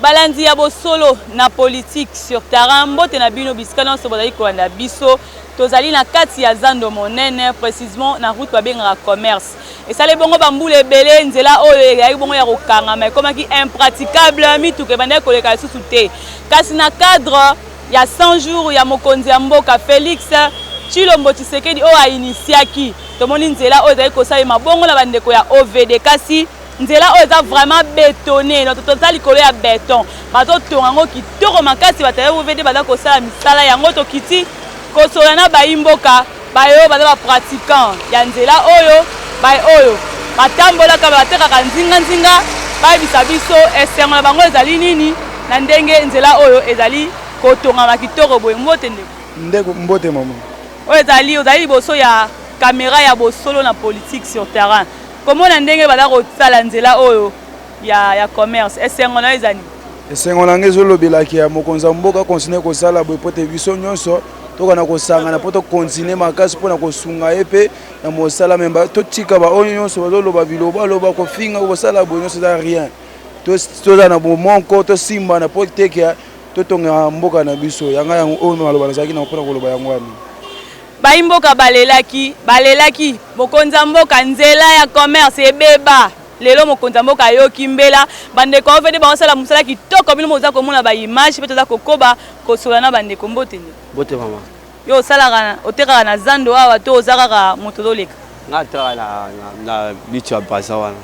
Balandi ya bosolo na politique sur terrain, mbote na bino bisika nyonso bozali kolanda biso. Tozali na kati ya zando monene, precisement na route babengaka commerce. Esali bongo bambula ebele, nzela oyo ezalaki bongo ya kokangama ekomaki impraticable, mituka ebandaki koleka lisusu te. Kasi na cadre ya 100 jours ya mokonzi ya mboka Felix Tshilombo Tshisekedi oyo a initiaki, tomoni nzela oyo ezali kosalema bongo na bandeko ya OVD. Kasi nzela oyo eza vraiment betonne, donc toza likolo ya beton, bazotonga yango kitoko makasi. Bato ya OVD baza kosala misala yango. Tokiti kosola na bayi mboka baye oyo baza ba pratiquant ya nzela oyo, baye oyo batambolaka, batekaka nzinga-nzinga, bayebisa biso esengo na bango ezali nini na ndenge nzela oyo ezali kotongama kitoko boye. Mbote ndeko. Ndeko, mbote mama. Oyo ezali, ozali liboso ya kamera ya bosolo na politique sur terrain. Komona ndenge baza kosala nzela oyo ya commerce, esengo na yo ezali? Esengo na ngai ezolobelaki ya mokonzi ya mboka continue kosala boye po te biso nyonso tokana kosangana mpo tokontinue makasi mpona kosunga ye mpe na mosala. Me totika baoyo nyonso bazoloba bilobaloba, kofinga, kosala boye nyonso eza rien. Tozala na bomoko, tosimbana mpo teke totonga mboka na biso. Yanga yango oyo maloba nazalaki na mpona koloba yango wana. Bayi mboka balelaki, balelaki mokonzi ya mboka, nzela ya commerce ebeba. Lelo mokonzi ya mboka ayoki mbela, bandeko ya OVD bazosala mosala kitoko. Bino boza komona ba image mpe toza kokoba kosola na bandeko. Mbote ndeko. Mbote mama. Yo osalaka, otekaka na zando awa to oza kaka moto ozoleka? Nga natekaka na bitu ya Brazza wana.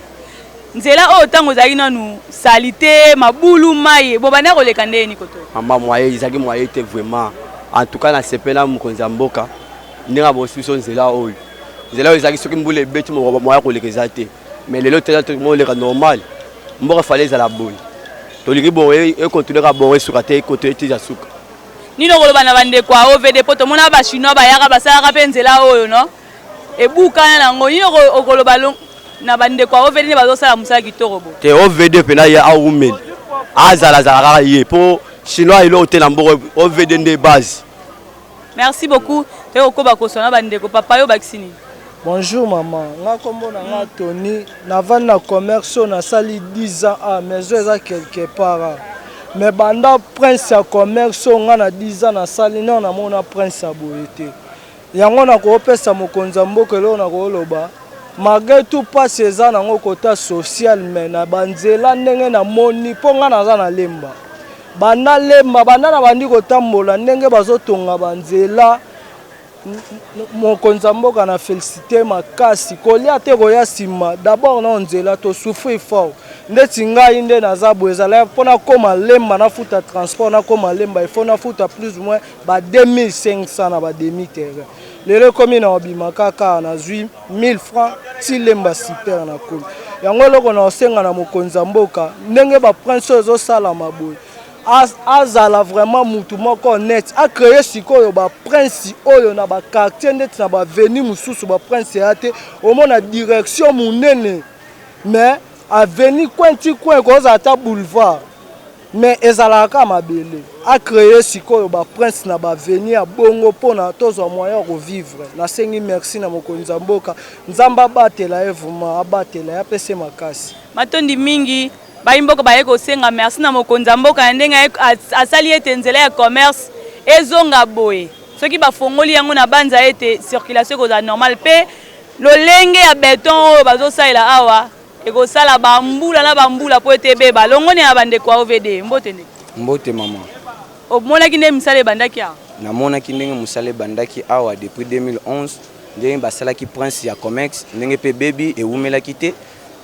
Nzela oyo ntango ezalaki nanu salite, mabulu, mai, bobanda koleka ndenge nini koto? Mama, moyen ezalaki moyen te vraiment. En tout cas nasepela mokonzi ya mboka ndenge abongisi biso nzela oyo. Nzela oyo ezalaki soki mbula ebeti moyen koleka eza te. Mais lelo teza toleka normal. Mboka fallait ezala boye. Tolingi bongo ekontinue kaka bongo, esuka te, ekontinue ti ya suka. Nini okoloba na bandeko ya OVD? Mpo tomona ba chinois bayaka basalaka mpe nzela oyo no ebukana nango. Nini okoloba na bandeko ya OVD nde bazosala mosala kitoko bo? Te, OVD mpena ye awumeli, azalazala kaka ye mpo chinois eloko te na mboka. OVD nde base. Merci beaucoup. Toye kokoba koswana bandeko. Papa, yo bakisi nini? Bonjour maman, nga kombo na nga Tony, navandi na commerce oyo nasali 10 ans, ah maison eza quelque part ah. Mais banda prince ya commerce oyo nga na 10 ans nasali nano namona prince ya boye te. Yango nakopesa mokonzi ya mboka eloko nakoloba, malgré tout mpasi eza nango kota social, mais na banzela ndenge namoni, mpo nga naza na Lemba, banda Lemba banda na bandi kotambola ndenge bazotonga banzela, mokonzi ya mboka na félicité makasi. Kolia te koya nsima, d'abord na nzela tosouffrir fort. Ndeti ngai nde naza boye, ezala mpo nakóma Lemba, nafuta transport, nakóma Lemba il faut nafuta plus ou moins ba 2500 na ba demi terrain. Lelo ekomi na obima kaka nazwi 1000 francs ti Lemba super nakomi. Yango eloko na osenga na mokonzi ya mboka, ndenge baprince oyo ezosalama boye, azala vraiment mutu moko honnête, acréer sikoyo baprince oyo na baquartier, ndeti na baavenue mosusu baprince ya te. Omona direction monene, mais avenue coin ti coin ekozala ata boulevard, mais ezalaka kaka mabele. Acréer sikoyo baprince na baavenue ya bongo mpona tozwa moyen ya kovivre. Nasengi merci na mokonzi ya mboka, Nzambe abatela ye vraiment, abatela ye, apesa makasi. Matondi mingi. Bayi mboka baye kosenga merci na mokonzi ya mboka ya ndenge asali ete nzela ya commerce ezonga boye. Soki bafongoli yango na banza ete circulation ekozala normale, mpe lolenge ya beton oyo bazosalela awa ekosala bambula na bambula mpo ete ebeba. Longoni ya bandeko ya OVD, mbote ndeko. Mbote mama. Omonaki nde misala ebandaki awa? Namonaki ndenge mosala ebandaki awa depuis 2011, ndenge basalaki prince ya comex, ndenge mpe bebi ewumelaki te,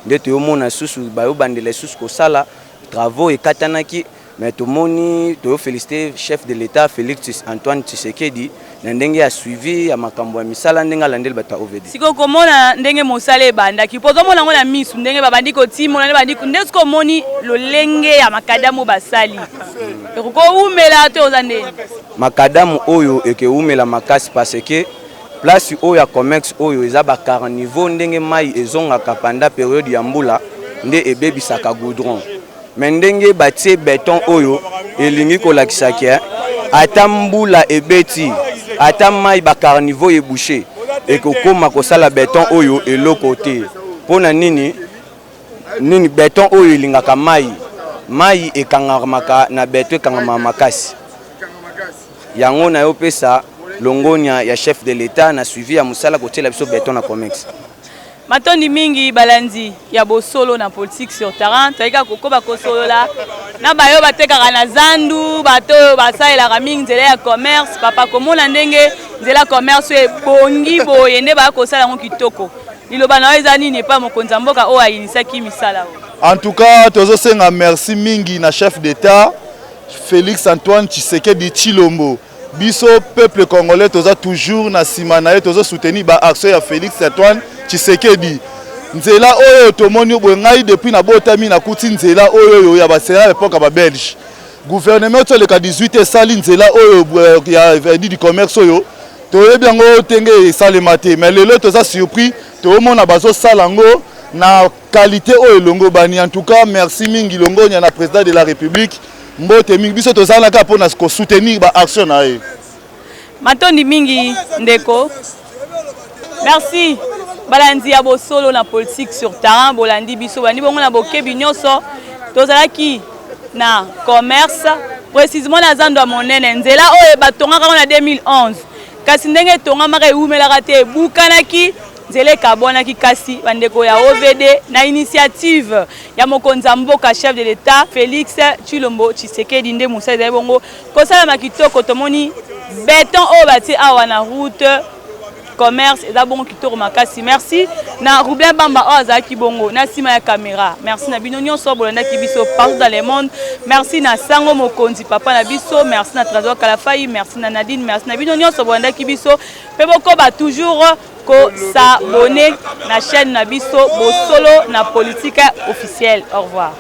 nde toyomona susu bayobandela lisusu kosala travaux ekatanaki. Mais tomoni, toyofélicité chef de l'État Félix Antoine Tshisekedi na ndenge ya suivi ya makambo ya misala, ndenge alandeli bato ya OVD. Sikoyo komona ndenge mosala ebandaki, mpo ozomona yango na misu ndenge babandi kotimola, nde bandi nde soki omoni lolenge ya makadamu basali, ekokowumela to oza ndeni? Makadamu oyo ekewumela makasi parce que place oyo ya comex oyo eza bacaniveau, ndenge mai ezongaka pendant période ya mbula nde ebebisaka goudron. Mais ndenge batie beton oyo elingi kolakisa ke ata mbula ebeti, ata mai, bacaniveau ebouché, ekokóma kosala beton oyo eloko te. Mpo na nini? Nini beton oyo elingaka mai, mai ekangamaka na beton, ekangamaka makasi. Yango nayopesa longonya ya chef de l'Etat na suivi ya mosala kotiela biso beton na Comex. Matondi mingi balandi ya bosolo na politique sur terrain. Toyei kaka kokoba kosolola na bayo batekaka na zandu, bato oyo basalelaka mingi nzela ya commerce. Papa, komona ndenge nzela ya commerce oyo ebongi boye nde baya kosala yango kitoko, liloba na yo eza nini epai mokonzi ya mboka oyo ayinisaki misala oyo? En tout cas, tozosenga merci mingi na chef d'État Félix Antoine Tshisekedi Tshilombo. Biso peuple congolais toza toujours na nsima na ye, tozosoutenir baaction ya Félix Antoine Tshisekedi. Nzela oyo tomoni boye, ngai depuis nabotami nakuti nzela oyo oyo ya basela ya époque ya babelge. Gouvernement toleka 18 esali nzela oyo ya avenue du Commerce oyo, toyebi yango ndenge esalema te, mais lelo toza surpris, toomona bazosala yango na qualité oyo elongo bani. En tout cas, merci mingi, longonya na président de la République. Mbote mingi, biso tozalaka mpona kosoutenir baaction na ye. Matondi mingi ndeko, merci. Balandi ya bosolo na politique sur terrain, bolandi biso, bolandi bongo na bokebi nyonso. Tozalaki na commerce, précisément na zando ya monene. Nzela oyo batongaka ngo na 2011, kasi ndenge etongamaka ewumelaka te, ebukanaki, nzela ekabwanaki. Kasi bandeko ya OVD, na initiative ya mokonzi ya mboka, chef de l'État Félix Tshilombo Tshisekedi, nde mosala ezali bongo kosalama kitoko. Tomoni beton oyo batie awa na route commerce, eza bongo kitoko makasi. Merci na Ruben Bamba oyo azalaki bongo na nsima ya caméra. Merci na bino nyonso bolandaki biso partout dans le monde. Merci na Sango Mokonzi, papa na biso. Merci na Trésor Kalafai, merci na Nadine, merci na bino nyonso bolandaki biso. Mpe bokoba toujours kos'abonner na chaîne na biso, Bosolo na politique officielle. Au revoir.